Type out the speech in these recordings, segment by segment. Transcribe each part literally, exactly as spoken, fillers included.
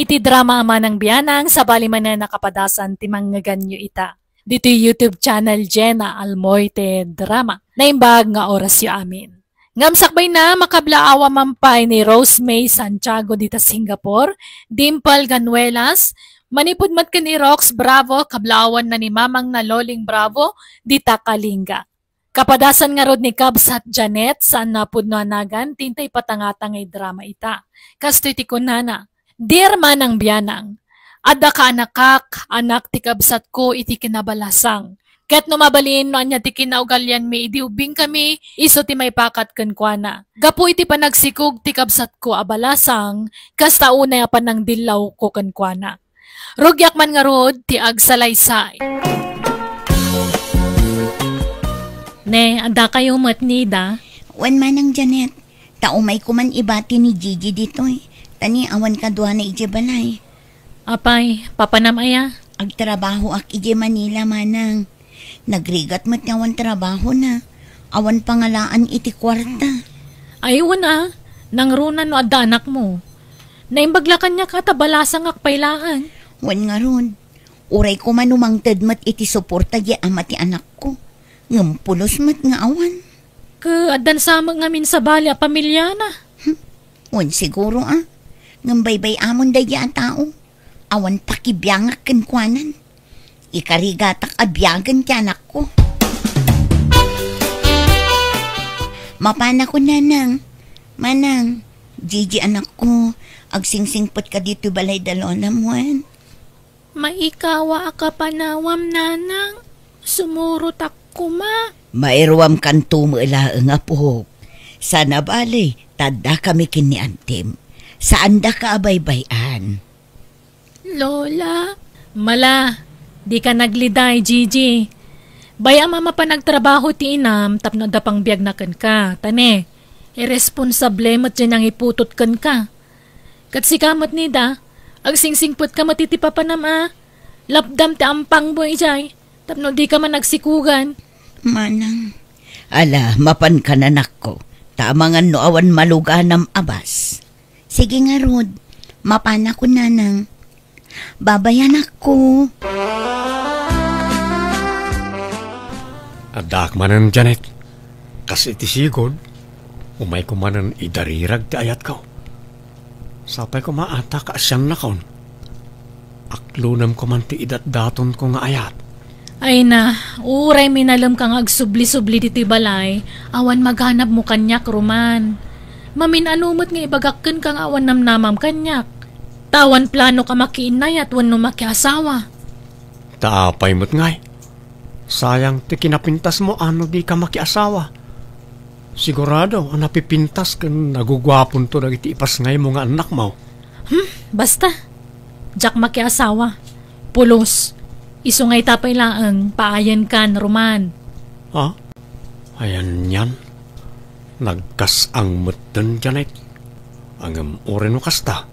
Ti drama a Manang Bianang, sabali manen a kapadasan ti mangngeganyo ita. Ditoy YouTube channel Jenna Almoite Drama. Naimbag nga orasyo amin. Ngem sakbayna, makablaawan man pay ni Rose May Santiago dita Singapore, Dimple Ganuelas, manipud met ken ni Rox Bravo, kablaawanna ni Mamangna Loling Bravo, dita Kalinga. Kapadasan ngarud ni Kabsat Janet, saan a pudno a nagan, ti intay patangata nga idrama ita. Kastoy ti kunana, Dear Manang Bianang, adda kaanakak, anak ti kabsatko iti kinabalasang. Ket no mabalin no ania ti kinaugalianmi idi ubbingkami, isu ti maipakat kenkuana. Gapu iti panagsikog ti kabsatko a balasang, kasta unay a panangdillawko kenkuana. Rugiak man ngarud ti agsalaysay. Ne, addakayo met ni Ida? Wen, Manang Janet, ta umayko man ibati ni Gigi ditoy. Ta ni awan kaduana idiay balay. Apay, papanam aya? Agtrabahoak idiay Manila, Manang. Nagrigat met nga awan trabahona. Awan pangalaan iti kuarta. Ay, wen a, nangruna no adda anakmo. Naimbag la kaniak a ta balasangak pay laeng. Wen ngarud, uray koma no mangted met iti suporta diay ama ti anakko, ngem pulos met nga awan. Ket addan sa met ngamin sabali a pamiliana. Hmm. Wen siguro a, ngem baybay-amon daydiay a tao. Awan pakibiangak kenkuanan. Ikarigatak a biagen ti anakko. Mapanakon, Nanang. Manang, Gigi, anakko, agsingsingpetka ditoy balay da Lolam wen? Maikawa a kapanawam, Nanang. Sumurotak koma. Mairuamkanto met laeng, apok. Saan a bale, ta addakami ken ni Antim. Saandaka a baybay-an. Lola. Mala, dika nagliday, Gigi. Bay-am a mapan agtrabaho ti inam tapno adda pangbiagna kenka. Ta ne, irresponsable met diay nangiputot kenka. Ket sika met, Nida, agsingsingpetka met iti papanam a lapdam ti ampangmo idiay tapno dika man agsikogan. Manang. Ala, mapankan, anakko, ta amangan no awan maluganam a bas. Sige ngarud, mapanakon, Nanang. Babay, anakko. Addaak manen, Janet. Kas iti sigud, umayko manen idarirag ti ayatko. Sapay koma a ta kaasiannakon. Aklonem koman ti idatdatonko nga ayat. Ay na, uray minalemka nga agsubli-subli ditoy balay, awan maganabmo kaniak, Roman. Mamin-ano met nga ibagak kenka nga awan namnamam kaniak. Ta awan planok a makiinnayat wenno makiasawa. Ta apay met ngay? Sayang ti kinapintasmo a no dika makiasawa. Sigurado a napipintas ken naguguaponto dagiti ipasngaymo nga annakmo. Hmm, basta. Diak makiasawa. Pulos. Isu nga ita pay laeng, paayenkan, Roman. Ha? Ayan yan. Nagkas-ang metten, Janet. Ngem uray no kasta,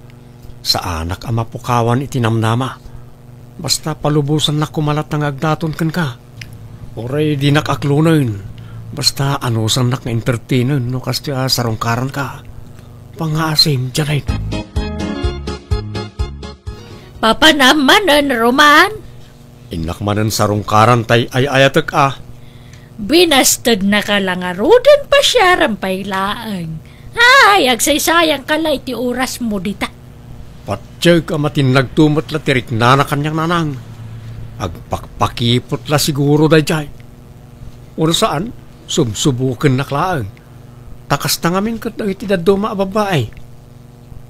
saanak a mapukawan iti namnama. Basta palubosannak koma latta nga agdaton kenka. Uray dinak aklonen, basta anusannak nga entertainen no kastoy a sarungkaranka. Pangngaasim, Janet. Papanam manen, Roman. Innak manen sarungkaran tay ay-ayatek a. Binastednaka la ngaruden, pasiaram pay laeng. Ay, agsaysayangka la iti orasmo dita. Patiek a matinnagto met la ti riknana kaniak, Nanang. Agpakpakipot la siguro daydiay. Wenno saan, subsubokennak laeng. Ta kasta ngamin ket dagiti dadduma a babbai.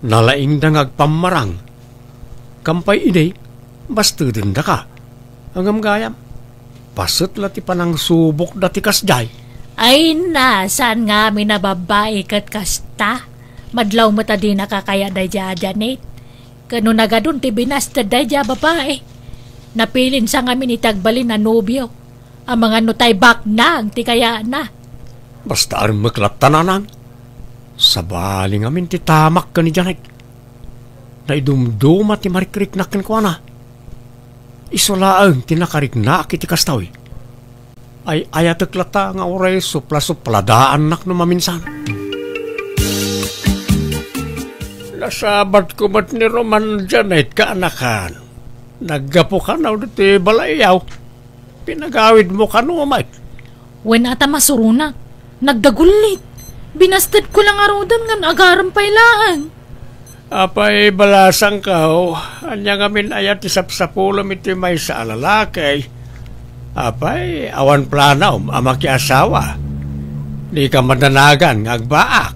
Nalaingda nga agpammarang. Kampay idi, bastedendaka. Ngem gayam, paset la ti panangsubokda ti kasdiay. Ay na, saan ngamin a babbai ket kasta? Madlaw met a dinaka kayaat daydiay a Janet. Ket no nagadun ti binasted daydiay a babai, napilinsa ngamin iti agbalin a nobio. Amangan no tay baknang ti kayaatna. Basta armek latta, Nanang. Sabali ngamin ti tamak ken ni Janet. Naidumduma ti marikriknak kenkuana. Isu laeng ti nakariknaak iti kastoy. Ay-ayatek latta nga uray suplasupladaan no maminsan. Kasabatko met ni Roman, Janet, kaanakan. Naggapu kano ditoy balayyo. Pinagawidmo kano met. Wen, a ta masuronak. Nagdagullit. Binastedko la ngaruden ngem agarem pay laeng. Apay, balasangko, ania ngamin aya ti sapsapulem iti maysa a lalaki? Apay, awan planom a makiasawa? Dika madanagan nga agbaak?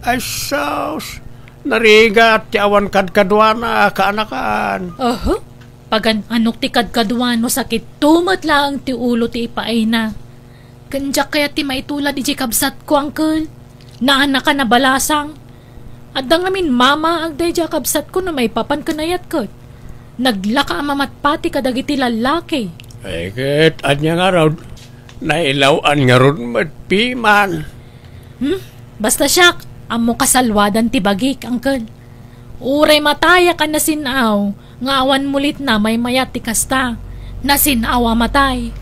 Ay, sus, narigat ti awan kadkaduana, kaanakan. Aha. Pagan-anok ti kadkaduan no sakit tumet laeng ti ulo ti ipaayna. Ken diak kayat ti maitulad idiay kabsatko, uncle. Naanakan a balasang. Adda ngamin mamaag daydiay a kabsatko no maipapan ken ayat ket. Naglaka a mamatpati kadagiti lallaki. Ay, ket ania ngarud? Nailaw-an ngarud met piman. Hmm? Basta siak, ammo kasalluadan ti bagik, uncle. Uray matayak a nasin-aw nga awan mulitna maymayat ti kasta. Nasin-aw a matay.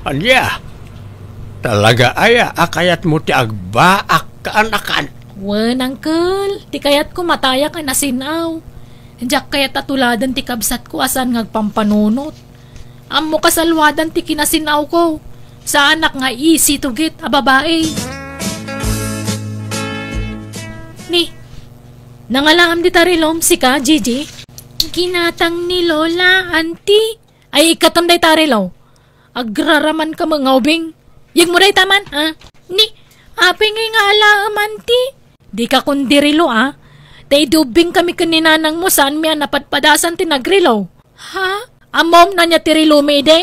Ania? Talaga aya a kayatmo ti agbaak, kaanakan? Wen, uncle, ti kayatko matayak a nasin-aw. Diak kayat a tuladen ti kabsatko a saan nga agpampanunot. Ammo kasalluadan ti kinasin-awko. Saanak nga easy to get a babai. Ni, nangalaam dita rilom, sika, Gigi? Ginatang ni Lola, Auntie. Ay, ikkatam dayta rilo. Agraraman ka nga ubing. Yegmo dayta man, ha? Ni, apay ngay nga alaam, Auntie? Dika kundi rilo, a. Ta idi ubbing kami ken ni nanangmo, saanmi a napadpadasan ti nagrilo. Ha? Ammom no ania ti rilomi idi?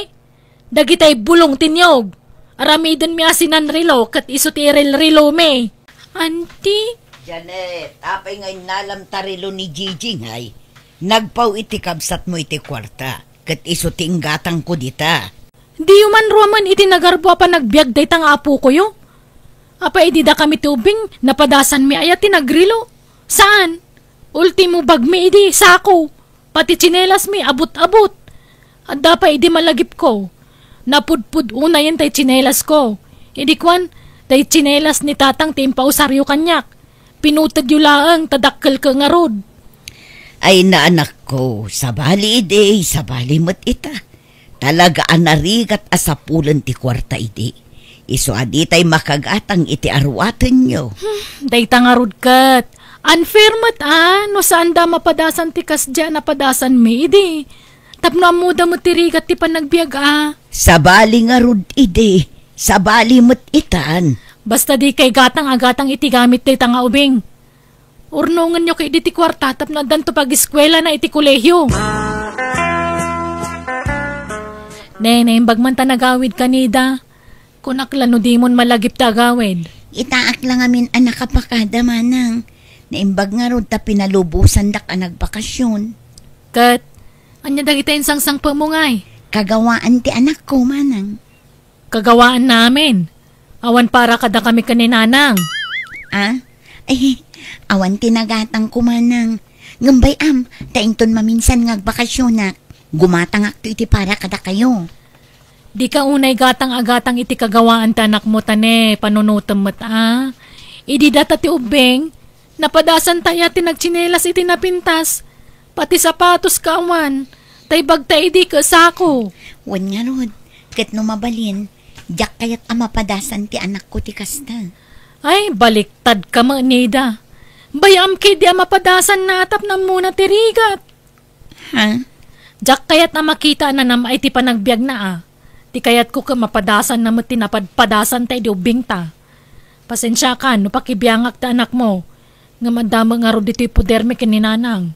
Dagitay bulong ti niyog. Aramidenmi a sinanrilo ket isu ti irilrilomi. Auntie? Janet, apay nga innalam ta rilo ni Gigi ngay? Nagpaw iti kabsatmo iti kuarta, ket isu ti inggatangko dita. Diyo man ruamen iti nagarbo a panagbiag dayta nga apokoyo? Apay idi dakami ti ubbing, napadasanmi aya ti nagrilo? Saan? Ultimo bagmi idi sako. Pati tsinelasmi, abut-abut. Adda pay idi malagipko. Napudpud unayen tay tsinelasko. Idi kuan, tay tsinelas ni tatang ti impausaryo kaniak. Pinutedyo laeng ta dakkelko ngarud. Ay, naanakko, sabali idi, sabali met ita. Talaga a narigat a sapulen ti kuarta idi. Isu a ditay makagatang iti aruatenyo. Hmm, dayta ngarud ket. Unfair met a, no saanda mapadasan ti kasdiay a napadasanmi idi. Tapno ammoda met ti rigat ti panagbiag a. Sabali ngarud idi. Sabali met itan. Basta dikay gatang a gatang iti gamit dayta nga ubing. Urnongenyo ketdi ti kuarta tapno addanto pagiskuelana iti kolehio. Ne, naimbag man ta nagawid ka, Nida. Kunak la no dimon malagip ti agawid. Itaak la ngamin a nakapakada, manang. Naimbag ngarud ta pinalubosandak a nagbakasyon. Ket, ania dagiti insangsangpetmo ngay? Kagawaan ti anakko, manang. Kagawaan namin. Awan para kadakami ken ni Nanang. Ah? Ay, awan ti nagatangko, manang. Ngem bay-am, ta inton maminsan nga agbakasyonak, gumatangakto iti para kadakayo. Dika unay gatang a gatang iti kagawaan ti anakmo, ta ne, panunotem met a. Idi data ti ubbing, napadasanta aya ti nagtsinelas iti napintas, pati sapatos kaawan, tay bagta idi ket sako. Wen ngarud, ket no mabalin, diak kayat a mapadasan ti anakko ti kasta. Ay, baliktad ka met, Nida. Bay-am ketdi a mapadasanna a tapno ammona ti rigat. Ha? Diak kayat a makita a nanam-ay ti panagbiagna a. Ti kayatko ket mapadasanna met ti napadpadasanta idi ubbingta. Pasensiakan no pakibiangak ti anakmo. Ngem adda met ngarud ditoy podermi ken ni Nanang.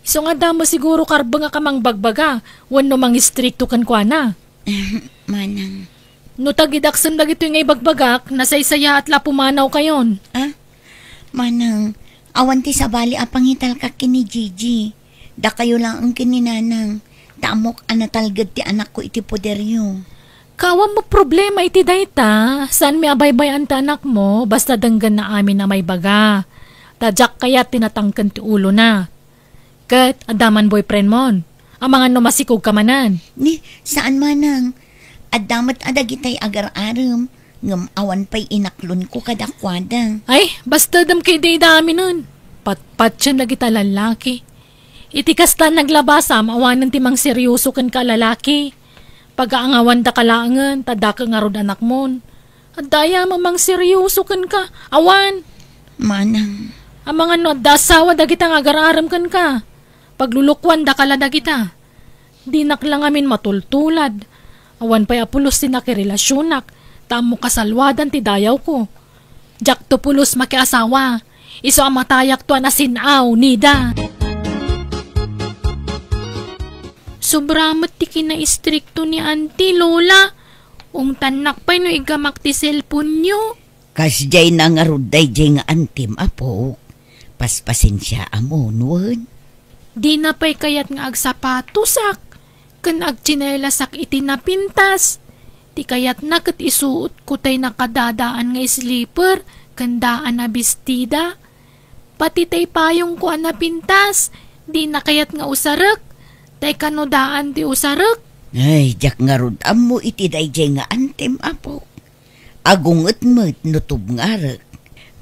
Isu nga adda met siguro karbengnga a mangbagbaga wenno mangistrikto kenkuana. Manang. No tagidaksem dagitoy nga ibagbagak, nasaysayaat la a pumanawkayon. Ah? Manang, awan ti sabali a pangitalka ken ni Gigi. Dakayo laeng ken ni Nanang. Ta ammok a natalged ti anakko iti poderyo. Kaawan met problema iti dayta, saanmi a baybay-an ti anakmo, basta denggenna amin a maibaga. Ta diak kayat ti natangken ti ulona. Ket adda man boyfriendmon. Amangan no masikogka manen. Ni, saan manang. Adda met a dagitay agar-arem, ngem awan pay inaklonko kadakuada. Ay, bastedem ketdi idi aminen. Patpatien dagita lallaki. Iti kasta, naglabasam awanen ti mangserioso kenka a lalaki. Pagaangawandaka laengen, ta dakkel ngarud anakmon. Adda aya a mangserioso kenka? Awan. Manang. Amangan no adda asawa dagita nga agar-arem kenka. Paglulukuandaka la dagita. Dinak la ngamin matultulad. Awan pay a pulos ti nakirelasionak, ta ammo kasalluadan ti dayawko. Diakto pulos makiasawa. Isu a matayakto a nasin-aw, Nida. Sobra met ti kinaistrikto ni Auntie, Lola. Ungtannak pay no iggamak ti cellphone-yo. Kasdiay na ngarud daydiay nga antim, apok. Paspasensiaam wen. Dina pay kayat nga agsapatosak ken agtsinelasak iti napintas. Ti kayatna ket isuotko tay nakadadaan nga slipper ken daan a bestida. Pati tay payongko a napintas, dina kayat nga usarek. Tay kano daan ti usarek? Ay, diak ngarud ammo iti daydiay nga antim, apok. Agunget met no tubngarek.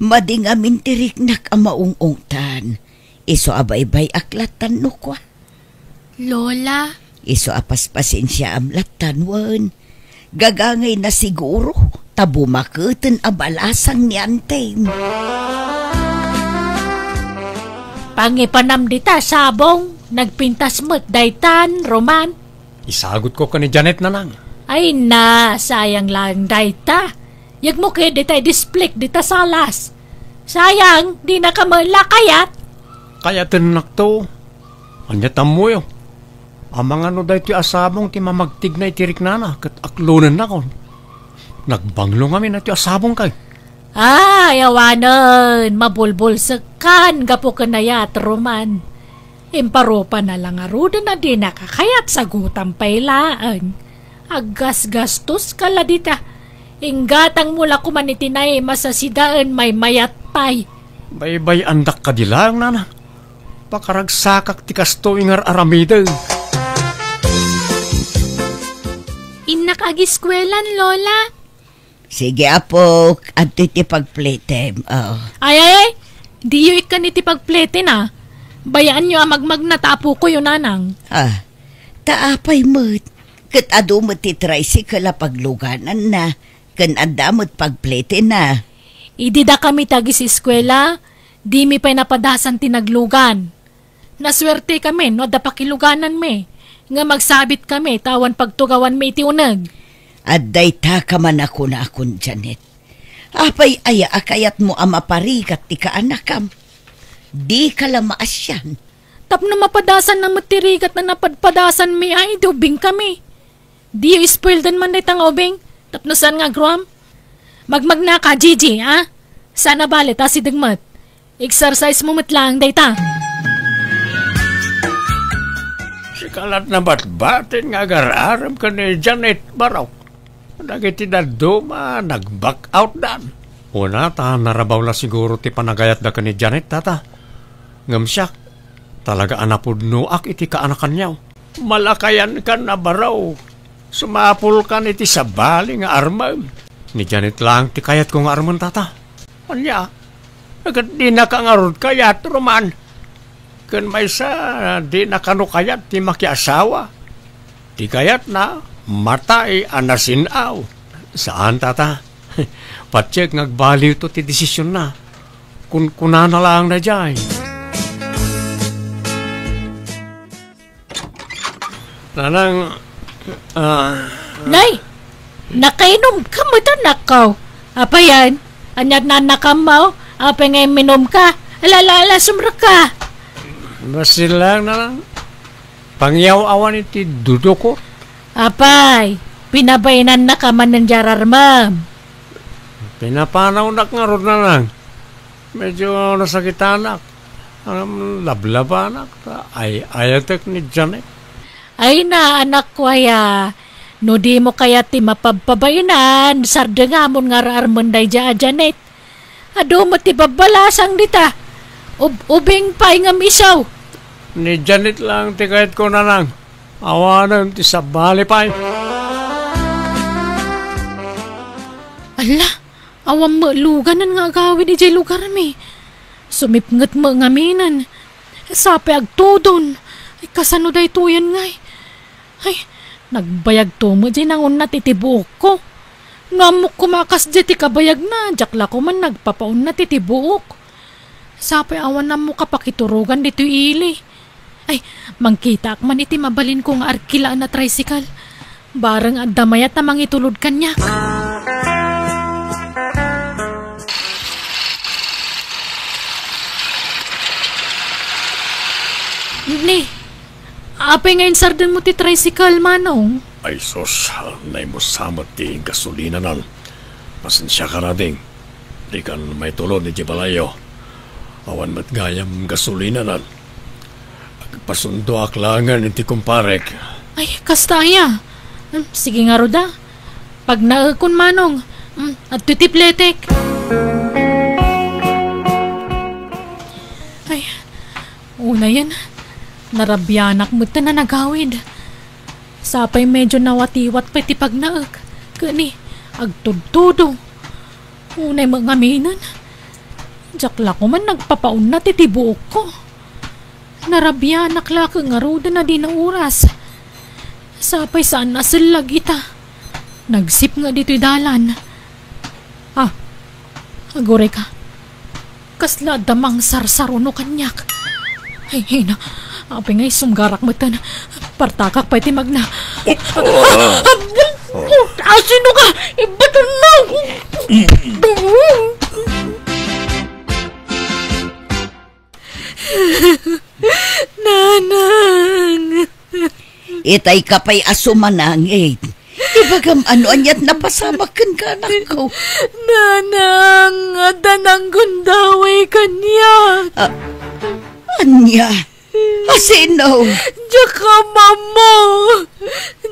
Madi ngamin ti riknak a maung-ungtan. Isu a baybay-ak lattan no kua. Lola. Isu a paspasensiaam lattan wen. Gagangayna siguro ta bumaketen a balasang ni antim. Pangipanam dita sabong, nagpintas met daytan, Roman. Isagutko ken ni Janet, nanang. Ay na, sayang laeng dayta. Yegmo ket dita idisplik dita salas. Sayang, dinaka met la kayat. Kayatennakto. Ania ti ammoyo? Amangan no daytoy a sabong ti mamagtigna iti riknana ket aklonennakon. Nagbanglo ngamin daytoy a sabong kay. Ay, awanen, mabulbulsekkan gapu ken ayat, Roman. Imparupa na la ngaruden a dinaka kayat, sagutam pay laeng. Aggasgastoska la dita. Inggatangmo la koman iti naima sa sidaen, maymayat pay. Baybay-andak kadi laeng, nana. Pakaragsakak ti kastoy nga ar-aramiden. Innak agiskuelan, Lola. Sige, apok, adtoy ti pagpletem. Oh. Ay, ay, ay. Diyo ikkan iti pagpleten, a. Bayaanyo a magmagna ta apokoyo, nanang. Ah, ta apay met? Ket adu met ti tricycle a paglugananna, ken adda met pagpletenna. Idi dakami ti agiseskuela, dimi pay napadasan ti naglugan. Nasuertekami no adda pakilugananmi, ngem agsabitkami ta awan pagtugawanmi iti uneg. Adda ita ka man a kunakon, Janet. Apay aya a kayatmo a maparigat ti kaanakam? Dika la maasian. Tapno mapadasanna met ti rigat a napadpadasanmi, ay, idi ubingkami. Diyo ispoildan man dayta nga ubing, tapno saan nga agruam? Magmagnaka, Gigi, a? Saan a bale ta asideg met. Exercise mo met laeng dayta. Sika lat nabatbatin nga agar-arem ken ni Janet, Barok. Dagiti dadduma, nag-back out dan. Una, ta narabaw la siguro ti panagayatda ken ni Janet, tata. Ngem siak, talaga a napudnoak iti kaanakanyo. Malakayankan a baro. Sumapulkan iti sabali nga armem. Ni Janet laeng ti kayatko nga armen, tata. Ania? Ket dinaka ngarud kayat, Roman. Ken maysa, dina kano kayat ti makiasawa. Ti kayatna, matay a nasin-aw. Saan, tata. Patiek nga agbaliwto ti desisionna. Kunkunana laeng daydiay. Nanang, ah, Nay, nakainumka met, anakko. Apayan, ania ti naannakam? Apay nga imminumka? Ala, ala, ala, sumrekka. Basi laeng, nanang. Pangiyaw-awan iti dudokot. Apay, pinabainannaka manen di ararmem. Pinapanawnak ngarud, nanang. Medyo nasakitanak. Ngem lablabanak ta ay-ayatek ni Janet. Ay na, anakko aya, no dimo kayat ti mapabpabainan, sardengamon nga ar-armen daydiay a Janet. Adu met ti babbalasang dita. Ub-, ubing pay ngem isu. Ni Janet laeng ti kayatko, nanang. Awanen ti sabali pay. Ala, awan met luganen nga agawid idiay lugarmi. Sumipnget met ngaminen. Sapay agtudon. Ay, kasano daytoyen ngay? Ay, nagbayagto met diay nangunnat iti buokko. No ammok koma a kasdiay ti kabayagna, diak la koman nagpapaunnat iti buok. Sapay awan ammok a pakiturogan ditoy ili. Ay, mangkitaak man iti mabalinko nga arkilaen a tricycle. Bareng adda mayat a mangitulod kaniak. Ni, apay nga insardenmo ti tricycle, Manong? Ay sus, naimusa met ti gasolinanan. Pasensiakan, ading. Dikan maitulod idiay balayyo. Awan met gayam gasolinanan. Agpasundoak laengen iti kumparek. Ay, kasta aya. Hmm, sige ngarud a. Pagnaekon, Manong. Hmm, adtoy ti pletek. Ay, unayen, narabianak met ta nagawid. Sapay medyo nawatiwat pay ti pagnaek. Ket ni, agtudtudo. Unay met ngaminen. Diak la koman nagpapaunnat iti buokko. Narabianak la ket ngaruden a dina uras. Sapay saan a sellag ita. Nagsipnget ditoy dalan. Ah, aguray ka. Kasla adda mangsarsaruno kaniak. Ay, ay na. Apay nga isumgarak metten. Partakak pay ti magna. Asino ka? Ibaton mo! Nanang! Itay ka pay a sumanangit. Ibagam ano aniat napasamak kenka, anakko. Nanang, adda nanggundaway kaniak. Ah, ania? Asino? Diak ammo.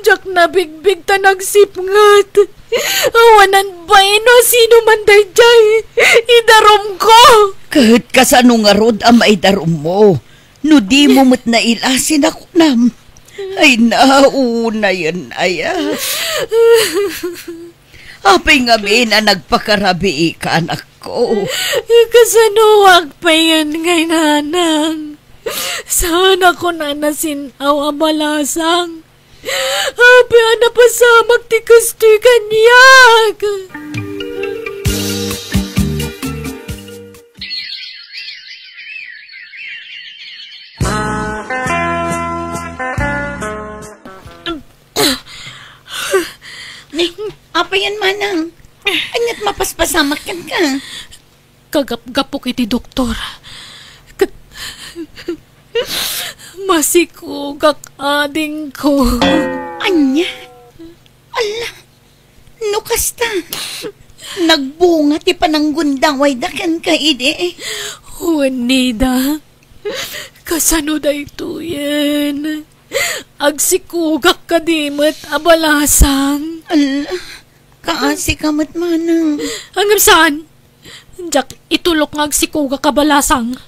Diak nabigbig ta nagsipnget. Awanan bain no sino man daydiay. Idarumko. Ket kasano ngarud a maidarummo? No dimo met naila, sinakunam. Ay, naunayen aya. Apay ngamin a nagpakarabiika, anakko? Kasanoak payen ngay, nanang? Saan a kunana sin-aw a balasang. Apay a napasamak ti kastoy kaniak? Ni, apayan manang? Aniat mapaspasamak kenka? Kagapgapok iti doktor. Ket masikogak, adingko. Ania? Ala, no kasta, nagbunga ti pananggundawayda kenka idi? Wen, Nida, kasano daytoyen? Agsikogak kadi met a balasang. Ala, kaasika met manang. Ngem saan? Diak itulok nga agsikogak a balasang.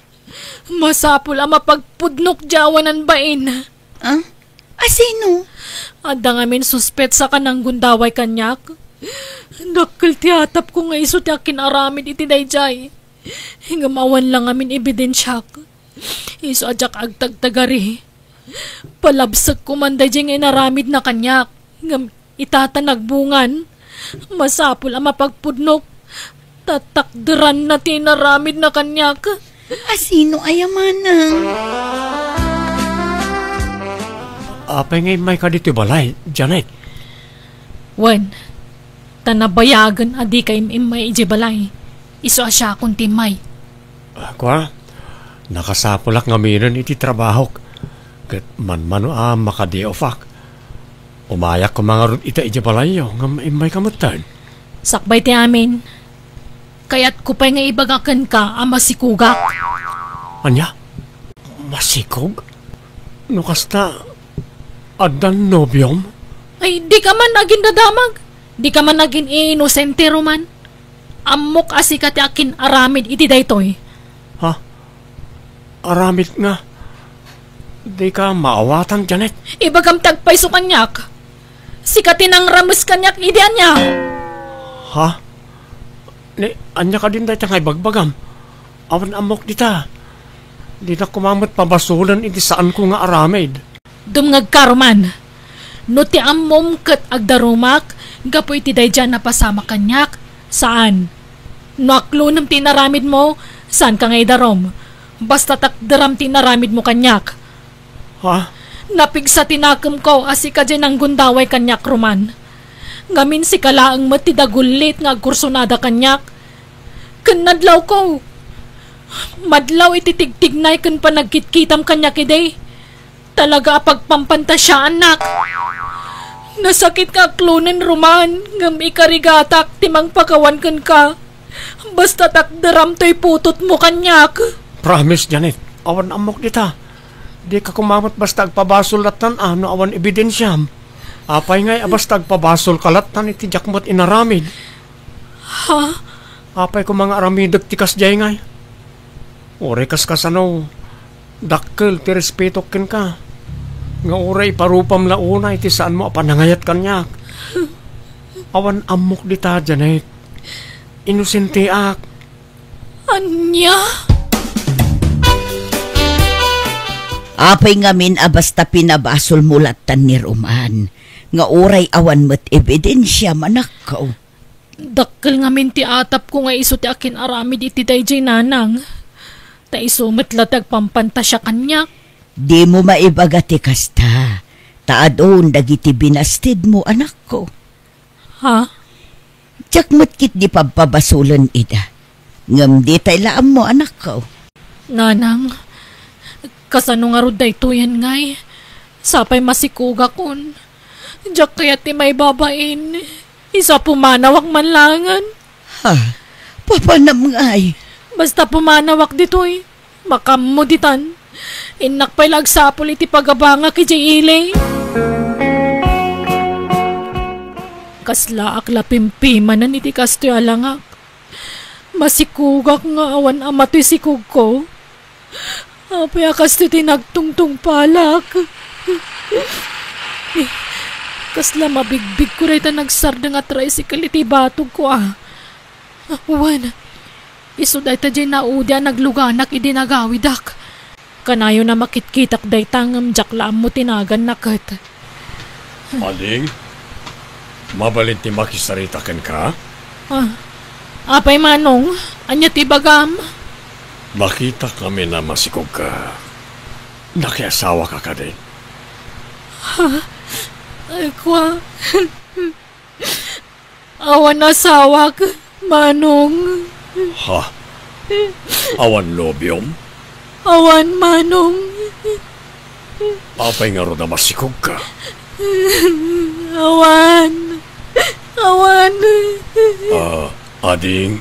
Masapul a mapagpudnok diay awanan bain. Ah? Asino? Adda ngamin suspetsa a nanggundaway kaniak. Dakkel ti atapko nga isu ti akin-aramid iti daydiay. Ngem awan la ngamin ebidensiak. Isu a diak agtagtagari. Palabsek koman daydiay nga inaramidna kaniak. Ngem ita ta nagbungan, masapul a mapagpudnok. Tatakderanna ti inaramidna kaniak. Asino aya manang? Apay nga immayka ditoy balay, Janet? Wen, ta nabayagen a dika im-immay idiay balay. Isu a siakon ti immay. Ah, kua, nakasapulak ngaminen iti trabahok, ket manmano a maka-day off-ak. Umayak koma ngarud ita idiay balayyo, ngem immayka metten. Sakbay ti amin, kayatko pay nga ibaga kenka a masikogak. Ania? Masikog? No kasta, addan nobiom? Ay, dika man agindadamag. Dika man agin-inosente, Roman. Ammok a sika ti akin-aramid iti daytoy. Ha? Aramid nga? Dika maawatan, Janet? Ibagam ti agpayso kaniak. Sika ti nangrames kaniak idi ania? Ha? Ni, ania kadin dayta nga ibagbagam? Awan ammok dita. Dinak koma met pabasolen iti saanko nga aramid. Dumngegka, Roman. No ti ammom ket agdarumak gapu iti daydi a napasamak kaniak, saan. No aklonem ti inaramidmo, saanka nga idarum. Basta takderam ti inaramidmo kaniak. Ha? Napigsa ti nakemko a sika diay nanggundaway kaniak, Roman. Ngamin sika laeng met ti dagullit nga agkursunada kaniak. Ken nadlawko. Madlaw iti tigtignay ken panagkitkitam kaniak idi. Talaga a pagpampantasiaannak. Nasakit nga aklonen, Roman, ngem ikarigatak ti mangpakawan kenka. Basta takderam toy putotmo kaniak. Promise, Janet. Awan ammok dita. Dika koma met basta agpabasol lattan a no awan ebidensiam. Apay ngay a basta agpabasolka lattan iti diak met inaramid? Ha? Apay koma nga aramidek ti kasdiay ngay? Uray kaskasano, dakkel ti respetok kenka. Nga uray iparupam la unay ti saanmo a panangayat kaniak. Awan ammok dita, Janet. Inosenteak. Ania? Apay ngamin a basta pinabasolmo lattan ni Roman, nga uray awan met ebidensiam, anakko? Dakkel ngamin ti atapko nga isu ti akin-aramid iti daydiay, nanang. Ta isu met la ti agpampantasia kaniak. Dimo maibaga ti kasta, ta adun dagiti binastedmo, anakko. Ha? Diak met ketdi pabpabasolen ida. Ngem ditay la ammo, anakko. Nanang, kasano ngarud daytoyen ngay? Sapay masikogakon. Diak kayat ti maibabain. Isu a pumanawak man laengen. Ha? Papanam ngay? Basta pumanawak ditoy. Makaammo ditan. Innak pay la agsapul iti pagabangak idiay ili. Kaslaak la pimpimanen iti kastoy a langak. Masikogak nga awan ama toy sikogko. Apay a kastoy ti nagtungtungpalak? Kasla mabigbigko dayta nagsardeng a tricycle iti batogko a. Wen, isu dayta diay naudi a nagluganak idi nagawidak. Kanayon a makitkitak dayta ngem diak la ammo ti naganna ket. Ading, mabalin ti makisarita kenka? Ah, apay, Manong, ania ti ibagam? Nakitak ngamin a masikogka. Nakiasawaka kadi? Ha? Ay, kua. Awan asawak, Manong. Ha? Awan nobiom? Awan, Manong. Apay ngarud a masikogka? Awan. Awan. Ah, ading,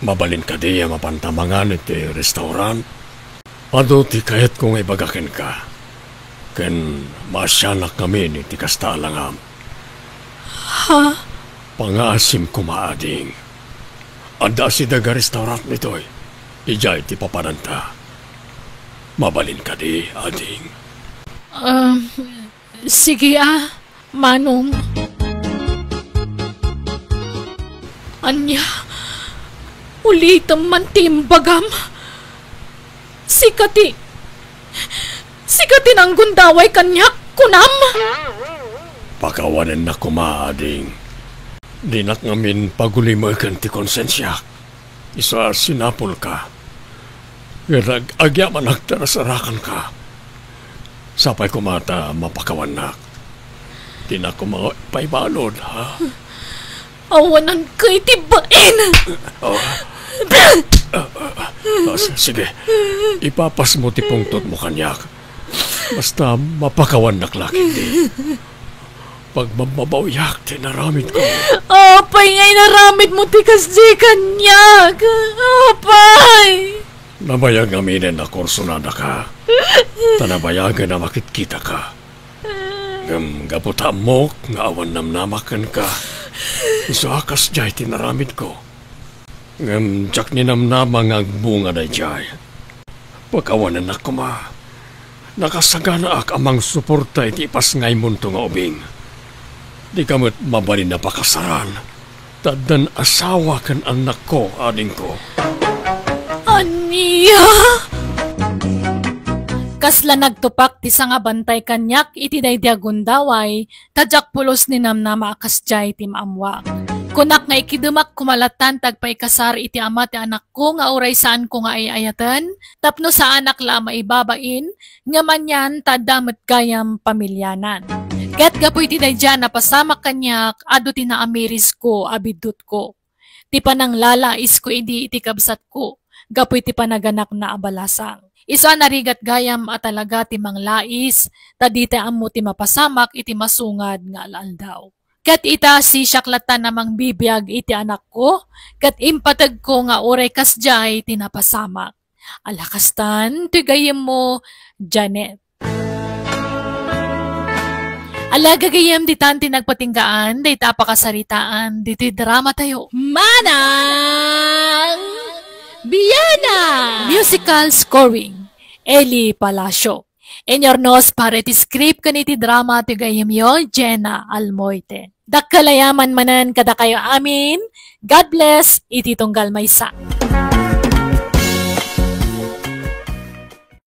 mabalin kadi a mapanta mangan iti restaurant? Adu ti kayatko nga ibaga kenka, ken maasianak ngamin iti kasta a langam. Ha? Pangaasim koma, ading. Adda asideg a restaurant ditoy, idiay ti papananta. Mabalin kadi, ading? Um, Sige a, Manong. Ania? Ulitem man ti imbagam. Sika ti, sika ti nanggundaway kaniak, kunam? Pakawanennak koma, ading. Dinak ngamin pagulimeken ti konsensiak. Isu a sinapulka. Ngem ag-, agyamanak ta nasarakanka. Sapay koma ta mapakawannak. Dinak koma paibalud, ha? Awananka iti bain! Oh. Ah, ah, ah, s-, sige. Ipapasmo ti pungtotmo kaniak. Basta mapakawannak la ketdi. Pagmammabawiak ti inaramidko. Apay nga inaramidmo ti kasdi kaniak? Apay! Nabayag ngaminen a kursunadaka. Ta nabayagen a makitkitaka. Ngem gapu ta ammok nga awan namnamak kenka, isu a kasdiay ti inaramidko. Ngem diak ninamnama nga agbunga daydiay. Pakawanennak koma. Nakasaganaak a mangsuporta iti ipasngaymonto nga ubing. Dika met mabalin a pakasaran, ta addan asawa ken annakko, adingko. Iya! Kasla nagtupak ti sangabantay kaniak iti daydi a gundaway, ta diak pulos ni namnama a kasdiay ti maammoak. Kunak nga ikidemak koma lattan ti agpaikasar iti ama ti anakko nga uray saanko nga ay-ayaten, tapno saanak la a maibabain, ngem anian ta adda met gayam pamilianan. Ket gapu iti daydiay a napasamak kaniak, adu ti naamirisko a biddutko. Ti pananglalaisko idi iti kabsatko, gapu iti panaganakna a balasang. Isu a narigat gayam a talaga ti manglais, ta dita ammo ti mapasamak iti masungad nga al-aldaw. Ket ita, sisiak lattan a mangbibiag iti anakko, ket impategko nga uray kasdiay ti napasamak. Ala kastan, ti gayyemmo, Janet. Ala gagayyem, ditan ti nagpatinggaan dayta a pakasaritaan ditoy drama tayo. Manang Biana! Musical scoring, Eli Palacio. Inurnos para iti script ken iti drama ti gayyemyo, Jenna Almoite. Dakkel a yaman manen kadakayo amin. God bless iti tunggal maysa.